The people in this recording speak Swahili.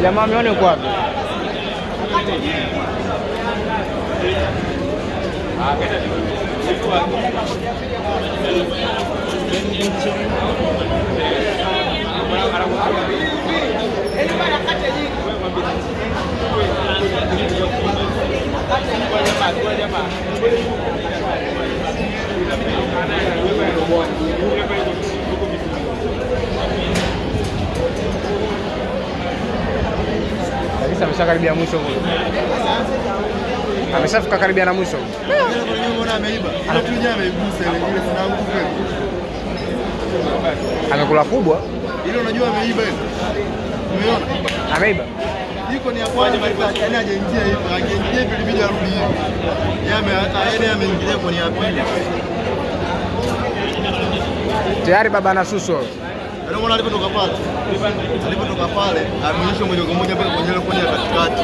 Jamaa mione uko wapi? Kabisa ameshakaribia mwisho kule. Ameshafika karibia na mwisho. Amekula kubwa. Ile unajua ameiba ile. Umeona? Ameiba. Iko ni ya kwanza yani hajaingia hivi, angeingia hivi ilibidi arudi hivi. Yeye ameingilia kwenye ya pili. Tayari baba ana susu. Ndio maana alipotoka pale. Alipotoka pale ameonyesha moja kwa moja mpaka kwenye ile kona ya katikati.